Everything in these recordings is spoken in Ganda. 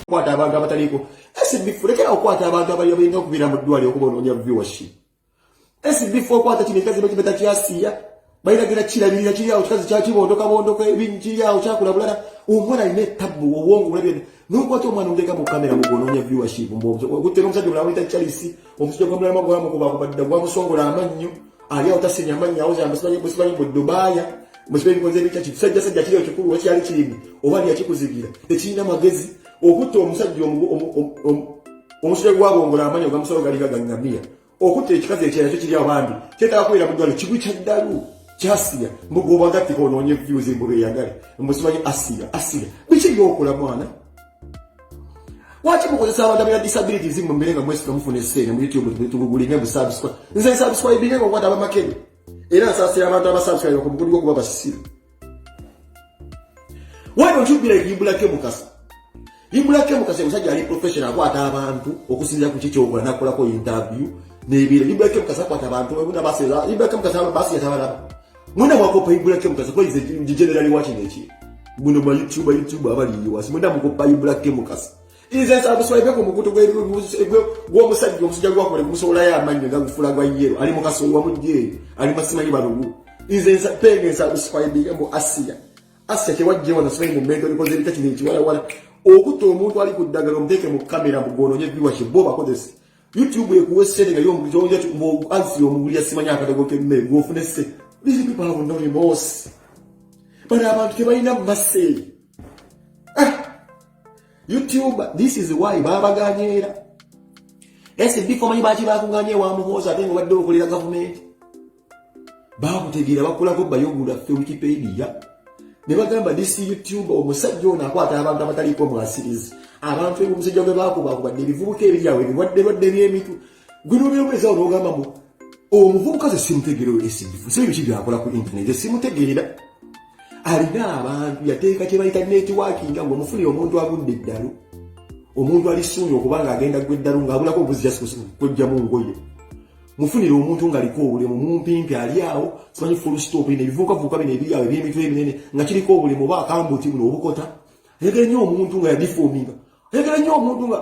Okukwata abantu abataliiko SB4, lekera okukwata abantu abali abalina okubeera mu ddwaliro okuba onoonya viewership. SB4, okwata kino ekikazi bakibeta kyasiya, baliragira kirabirira kiri awo, kikazi kyakibondoka bondoka, kiri awo kyakula bulala. Omwana alina etabbu, obwongo bulabye. Nokwata omwana omuteeka mu kamera mugonoonya viewership. Okutte n'omusajja omulala muyita Charles, omusajja gwamulala gwamukuba gwamusongola amannyo, ali awo tasenya amannyo, awoza musimanyi mu Dubaaya musimanyi bikoze ebitya. Kisajja sajja kiri ekikulu wekyali kirimi oba lyakikuzigira, tekirina magezi. Okutta omusajja omusajja gwabongola amannyo gamusolo galinga gaŋŋamiya, okutta ekikazi ekirala kyo kiri awo bambi kyetaaga kubeera mu ddwaliro, kigwi kya ddalu kyasiya. Mbugwobagattika onoonye views, mbu beeyagale, mbusimanyi Asiya. Asiya, biki byokola mwana? Lwaki mukozesa abantu abalina disabilities mwe mbere nga mwesika mufuna esente mu YouTube? Tugugulinge mu subscribe. Nze nsubscribinge nga okwata abamakere, era nsaasira abantu abasubscribe ku mukulu gwokuba basiru. Why don't you be like Ibulake Mukasa? Ibulake Mukasa musajja ali professional, akwata abantu okusinzira ku kikyokola nakolako interview n'ebiro. Ibulake Mukasa akwata abantu buna baseza. Ibulake Mukasa basi yatabalaba. Mwena mwakopa Ibulake Mukasa kwa ize generally watching eki. Buno ba YouTube, YouTube abali wasi mwena mukopa Ibulake Mukasa. Nze nsubscribe ku mukutu gw'omusajja, omusajja gwakole gumusowolayo amannyo gagufula gwa yellow, ali mukasolo wamugjeeyo, ali masimanyi balugu. Nze penge nsubscribe mu Asiya. Asiya tewajje wano simanyi mu mento bikoze ebita kino ekiwalawala. Okutta omuntu ali ku ddagala omuteeke mu kamera mugonoonye viewership, bo bakozese YouTube ekuwa essente nga Asiya omugulira simanyi akatogo k'emmere gw'ofune ssente. These people have no remorse. Bano abantu tebalina mercy. Ah! YouTube, this is why babaganye era SB4. Manyi baki bakuganye wa Muhoozi, ate nga obadde okolera gavumenti, bakutegeera, bakolako biography Wikipedia ne bagamba, "This YouTube, omusajja ono akwata abantu abataliiko mwasirizi." Abantu ebyo omusajja gwe bakubakubadde ebivubuka ebiri awo ebirwadde lwadde by'emitwe, gwe nobeerwezawo n'ogamba mu omuvubuka ze simutegeera oyo SB4, si biki byakola ku internet simutegeera. Alina abantu yateeka kye bayita networking, nga omufunire omuntu agudde eddalu, omuntu ali soon okuba nga agenda gwa eddalu ng'abulako obuzi kwejjamu ngoye. Mufunire omuntu ng'aliko obulemu mumpimpi ali awo, simanyi full stop ino ebivuukavuuka bino ebiri awo ebyemitwe ebinene nga kiriko obulemu oba akambuti buno obukota. Ayagala nnyo omuntu nga yadeforminga, ayagala nnyo omuntu nga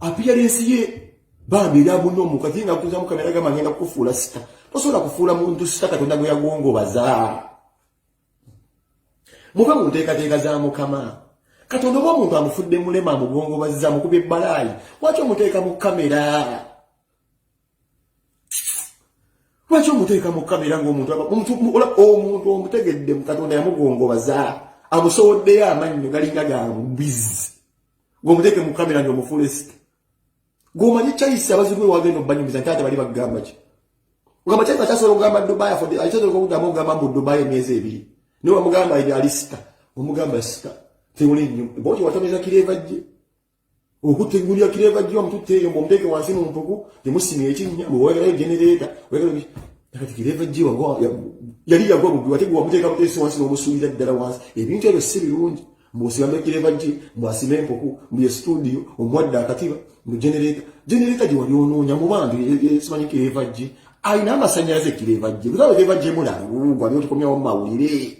appearance ye bambi era bunomu. Kati nga kuza mu kamera gamba, "Ngenda kukufuula star." Tosobola kufuula muntu star Katonda gwe yagongobaza. Muve mu nteekateeka za Mukama Katonda. Oba omuntu amufudde mulema, amugongobazza, amukubye ebbalaayi, lwaki omuteeka mu kamera? Lwaki omuteeka mu kamera ngaomuntu omuntu omutegedde Katonda yamugongobaza, amusowoddeyo amannyo galinga ga mbizi, ng'omuteeke mu kamera nti omufuule star? Gwomanyi kyayise abazibu we wagenda obbanyumiza nti ate bali bagamba ki? Ogamba kyayise akyasobola okugamba Dubai, akyasobola okugamba okugamba mbu Dubai emyezi 2, niwe wamugamba ali star, omugamba star tewuli nnyo bwoti watomeza Kireva gye okutegulira Kireva gye omututte eyo ng'omuteeke wansi mu mpuku, temusimya ekinnya, bwewagalayo generator. Kati Kireva gye yali yagwa bugwi, ate gwe wamuteeka buteesi wansi n'omusuulira ddala wansi. Ebintu ebyo si birungi. Mbwosigambe Kireva gye mbwasime empuku mbuye studio, omuwadde akatiba mbu generator, generator gye wali onoonya mu bantu. Simanyi Kireva gye alina amasanyalaze. Kireva gye butaba Kireva gye mulalu gwali otukomyawo mu mawulire.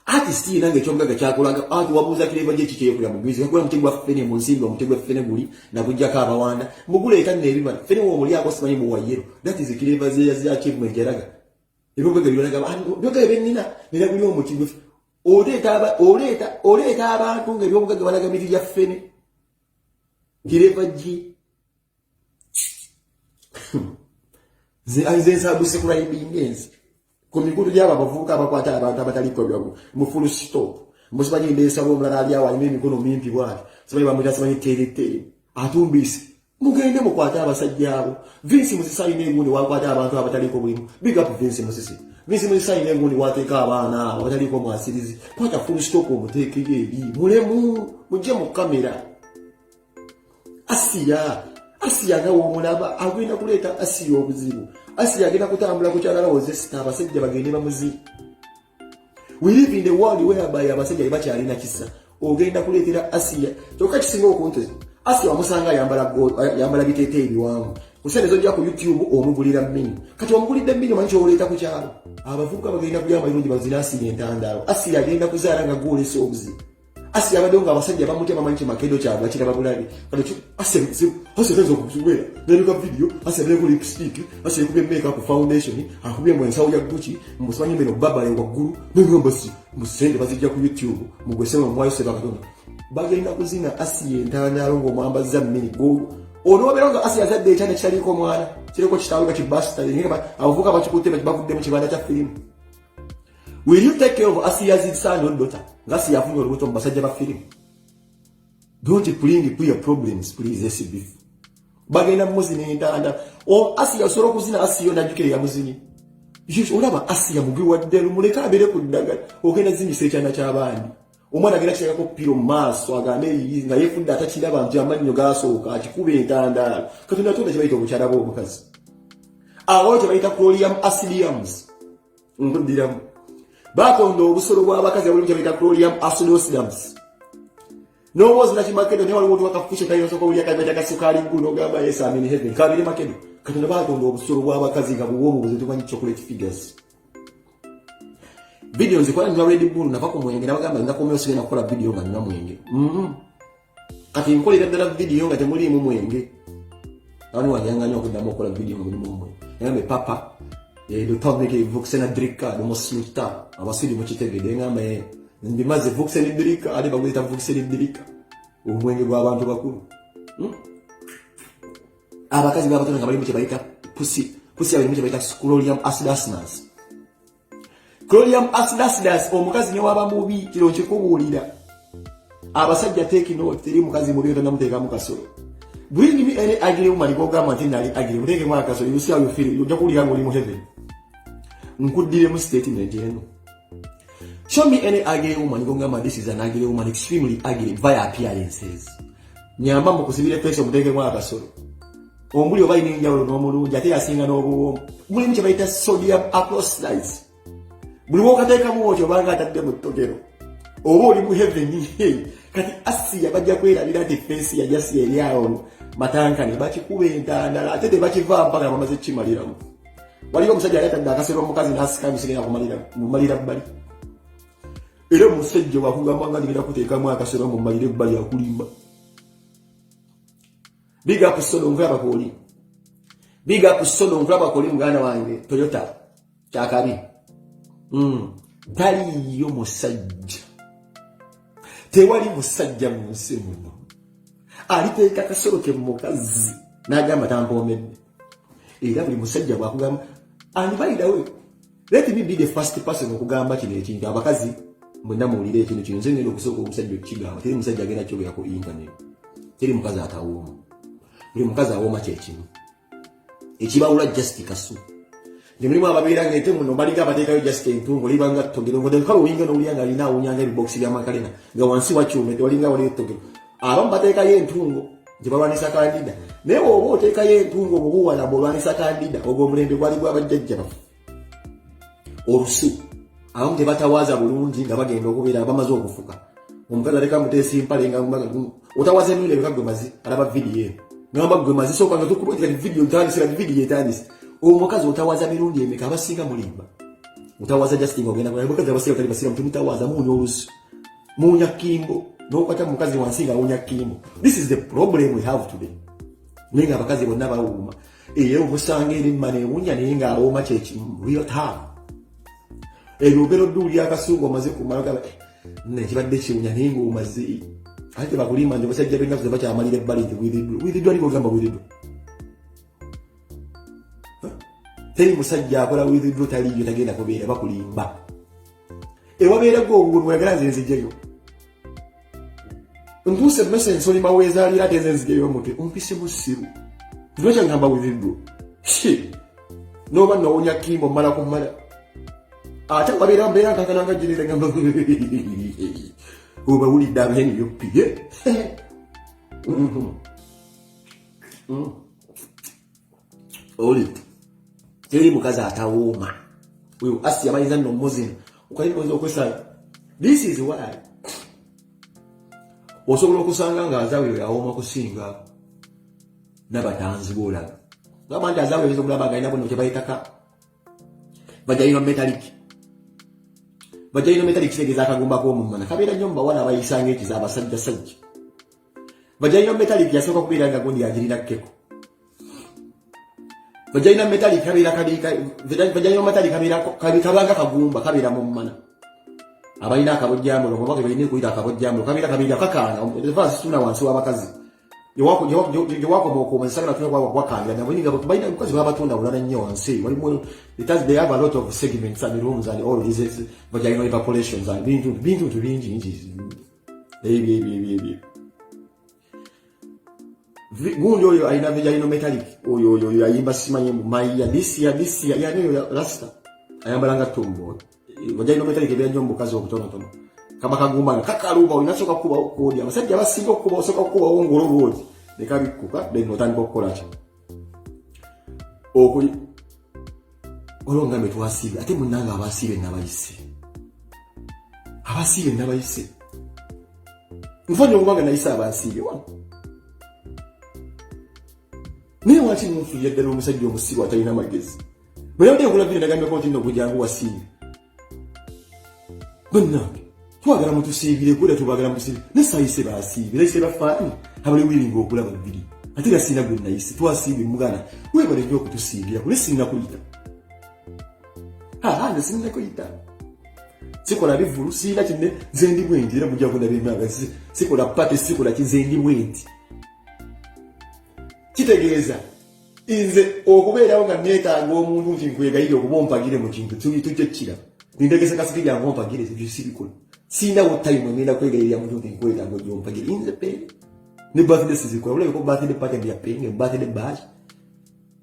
Artist yena nga ekyomugagga kyakolaga ati wabuuza Kireva gye kikyekulya mu music, yakola muti gwa ffene mu nsimbi, omuti gwa ffene guli nagujjako abawanda muguleeta nno ebibala ffene womulyako simanyi muwayero. That is Kireva ze achievement yalaga ebyobugagga byolaga byogagga byenina nera guli omuti gwe oleeta abantu nga ebyobugagga balaga miti gya ffene. Kireva gye nze nsubscribinga ensi ku mikutu gyabo abavubuka abakwata abantu abataliko byagu mu full stop. Musimanyi ndeesaba omulala ali awo alina emikono mimpi bwati, simanyi bamwita simanyi teretere atumbiise. Mugende mukwate abasajja abo. Vince Musisi alina egundi wakwata abantu abataliko bulimu. Big up Vince Musisi. Vince Musisi alina egundi wateeka abaana abo abataliko mwasirizi. Kwata full stop omuteekeyo eri mulemu, mujje mu kamera. Asiya, Asiya nga womulaba agenda kuleeta Asiya obuzibu. Asiya agenda kutambula ku kyalala wozesita abasajja bagende bamuzi. We live in the world whereby abasajja tebakyalina kisa. Ogenda kuleetera Asiya kyokka kisinga okunteza. Asiya wamusanga yambala biteeteeyi ebiwanvu, ku sente zojja ku YouTube omugulira mini. Kati omugulidde mini, omanyi kyoleeta ku kyalo? Abavubuka bagenda kulya amayirungi bazina Asiya entandaalo. Asiya agenda kuzaala nga gwolesa obuzibu. Asi abaddewo nga abasajja bamutya, bamanyi kimakedo kyabwe akiraba bulabi. Kati Asi muzibu, Asi ayinza okubeera naleka video, Asi abeereko lipstick, Asi ekubye makeup, foundation, akubye mu ensawo ya Gucci, musimanyi mbeno babale waggulu, nengamba si musente bazijja ku YouTube mugwese mwayo seba Katonda. Bagenda kuzina Asi entandaalo ng'omwambazza mmini go onoobeera nga Asi yazadde ekyana kitaliiko omwana, kireko kitaawe nga kibasita, abavubuka bakikutte bavudde mu kibanda kya firimu. Will you take care of Asiya's son or daughter nga Asiya afunye olubuto mu basajja ba firimu? Don't bring queer problems, please. SB bagenda muzina entanda. Asiya osobola okuzina Asiya onajjukire yamuzinye. Olaba Asiya mugwi wa ddelu, muleke abeere ku ddagala. Ogenda zinyisa ekyana ky'abandi, omwana agenda kitekako piro mu maaso agambe nga yefudde atakiraba nti amannyo gasooka akikuba entandaalo. Katonda tonda kyebayita obukyala bw'omukazi, awo kyebayita chlorium acidiums. Nkuddiramu, batonda obusolo bw'abakazi abulimu kyebayita chlorium acidosidams. N'obwozi nakimakedo naye waliwo otuwakafushe kalina osooka owulira kabaita kasukaali ggulu n'ogamba, "Yes, I'm in heaven." Kabiri makedo. Katonda batonda obusolo bw'abakazi nga buwoomu buze tumanyi chocolate figures. Video nzikola nywa Red Bull, nava ku mwenge, nabagamba ndakomyewo, sigenda kukola video nga nywa mwenge. Kati nkolera ddala video nga temuliimu mwenge. Ani wanyanganya okuddamu okukola video nga mulimu omwenge? Yagambe, "Papa, du tar mycket vuxna dricka, du måste sluta." Abaswidi mukitegedde, ngamba mbimaze vuxen dricka, ate baguyita vuxen dricka, omwenge gw'abantu bakulu. Abakazi babatonda nga balimu kye bayita pussy, pussy yabalimu kye bayita chlorium acidacinas, chlorium acidacidas. Omukazi ne waba mubi, kino nkikubuulira, abasajja, take note, teri mukazi mubi otannamuteekamu kasolo. Bring me any ugly woman gogamba nti nali ugly, muteekemu akasolo, you see how you feel, ojja kuwulira ng'oli mu heaven. Nkuddiremu statement eno: show me any ugly woman gogamba this is an ugly woman, extremely ugly via appearances. Nyamba mukusibira face, omuteekemu akasolo, omuli oba alina enjawulo n'omulungi ate yasinga n'obuwoomu. Mulimu kye bayita sodium acrosides. Buli wokateekamu otyo obanga atadde mu ttogero oba oli mu heaven. Kati Asiya bajja kwerabira nti face yajasi eri awo matankane, bakikuba entandala ate tebakiva mpaka bamaze kimaliramu. Waliwo omusajja yali atadde akasero omukazi n'asika misigenda kumalira bbali. Era omusajja wakugamba nga ndigenda kuteekamu akasero mumalire ebbali, akulimba. Big up Sono, nkulaba kooli. Big up Sono, nkulaba kooli, muganda wange. Toyota kyakabi. Taliiyo musajja, tewali musajja mu nsi muno aliteeka kasolo ke mukazi n'agamba tampoomedde. Era buli musajja bwakugamba, and by the way, let me be the first person okugamba kino ekintu. Abakazi mwenna muwulire ekintu kino, nze ngenda okusooka omusajja okukigamba. Teri musajja agenda kyogera ku internet, teri mukazi atawooma. Buli mukazi awooma kyekimu, ekibawula just kasu. Nti mulimu ababeera nga ete muno balinga abateekayo just entungo libanga ttogero, ngo kale oyinga nowulira nga alina awunyanga ebibokisi byamakalina nga wansi wakyume, tewalinga waliyo ettogero. Abamu bateekayo entungo nti balwanisa candida, naye bw'oba oteekayo entungo mu buwala bw'olwanisa candida, ogwo omulembe gwali gwabajjajja baffe. Olusu abamu tebatawaaza bulungi nga bagenda okubeera bamaze okufuka. Omukazi aleka muteesa empale nga otawaza emirundi ebika gwe mazi alaba vidiyo eno, ngamba gwe mazi sooka nga tukuba kati vidiyo ntandise, kati vidiyo etandise. Omukazi otawaza mirundi emeka? Abasinga mulimba, otawaza just nga ogenda. Abakazi abasinga tali basiramu, temutawaza, muunya olusu, muunya kimbo, n'okwata mukazi wansi nga awunya kimbo. This is the problem we have today. Naye nga abakazi bonna bawuuma, era omusanga eri mmana ewunya, naye ng'awooma kyekimu real time. Ebyo ogera odduulya akasungu omaze kumala gaba nekibadde kiwunya, naye ng'omaze. Ate tebakulimba nti abasajja b'ennaku tebakyamalira ebbali nti withdrew, withdrew. Ani gogamba withdrew? Teri musajja akola withdrew, taliyo, tagenda kubeera, bakulimba. Ewabeera gwe obugulu weyagala nze nzijeyo, ntuuse emmese ensoli maweezaalira, ate nze nzijeyo omutwe ompise musiru. Lwekyaŋŋamba withdrew ki? Noba nowonya kimbo mmala kumala, ate wabeera mbeera nkakananga jirira ngamba obawulidde abenup. Owulidde, teri mukazi atawooma. Oyo Asiya bayinza nno omuzina okayinza okwesala. This is why osobola okusanga nga Azawi yawooma kusinga nabatanzi boolaba. Gamba nti Azawi oyinza okulaba nga alina buno kyebayitaka vaginal metallic. Vagina metallic kitegeeza akagumba k'omummana, kabeera nnyo mu bawala abayisanga ekiza abasajja sajja. Vagina metallic yasooka kubeera nga gundi agirina keko. Vagina metallic kabeera vagina metallic kabeera kabanga kagumba, kabeera mu mmana. Abalina akabojjamulo oba balina okuyita akabojjamulo, kabeera kakaana vasituna wansi w'abakazi gyewakoma okuuma nsagala tuna kwakambira nabo nga balina mukazi babatunda bulala nnyo wansi. Walimu it has, they have a lot of segments and rooms and all these vaginal evapolations and bintu bintu bingi bingi ebyo ebyo ebyo ebyo. Gundi oyo alina vaginal metallic, oyo ayimba simanyi maya this year, this year yani oyo rasta ayambala nga tomboy. Vaginal metallic ebeera nnyo mu bukazi obutonotono, kaba kagumba nga kakaluba, olina soka kukubawo koodi. Abasajja abasinga okukuba, osooka kukubawo ngolo bwoti nekabikkuka, then otandika okukola ki okuli olwo ngambe twasiibye. Ate munnange abasiibye nabayise, abasiibye nabayise nfanye okubanga nayise abansiibye wano. Naye waki munfuulira ddala omusajja omusiru atalina magezi? Bwe yabadde nkola video nagambyeko nti nno bujangu wasiibye. Bannange, twagala mutusiibire kuda, tubagala mutusiibire, ne sayise basiibye, nayise bafaani abali wiringa okulaba video, ate era sirina gwe nayise. Twasiibye muganda, webale nnyo okutusiibira kule. Sirina kuyita, aa nze sirina kuyita, sikola bivulu, sirina kinne, nze ndi bwenti. Era mujja kundaba emyaka, sikola party, sikola ki, nze ndi bwenti. Kitegeeza nze okubeerawo nga neetaaga omuntu nti nkwegayire okuba ompagire mu kintu tujja kukira nindegese kasiki jange ompagire, ebyo sibikola. Sinawo time ngenda kwegayirira muntu nti nkwetaaga ojja ompagire. Nze penge ne birthday sizikola, olabeko birthday party ya penge, birthday bash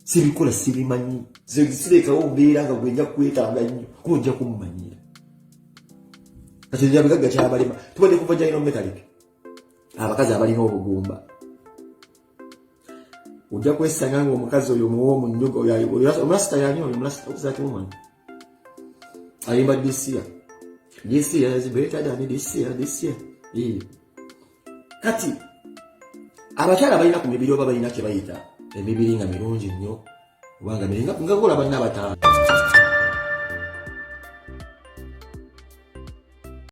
sibikola, sibimanyi. Sirekawo mbeera nga gwenja kwetaaga nnyo kuba ojja kummanyira. Kati abagagga kyabalema. Tubadde ku vaginal metallic, abakazi abalina obugumba, ojja kwesanga nga omukazi oyo muwa omunyuga omulasita yani oyo omulasita ozaki woman ayimba "This year, this year is better than this year, this year". Kati abakyala balina ku mibiri oba balina kye bayita emibiri nga mirungi nnyo, obanga nga kola balina abataano.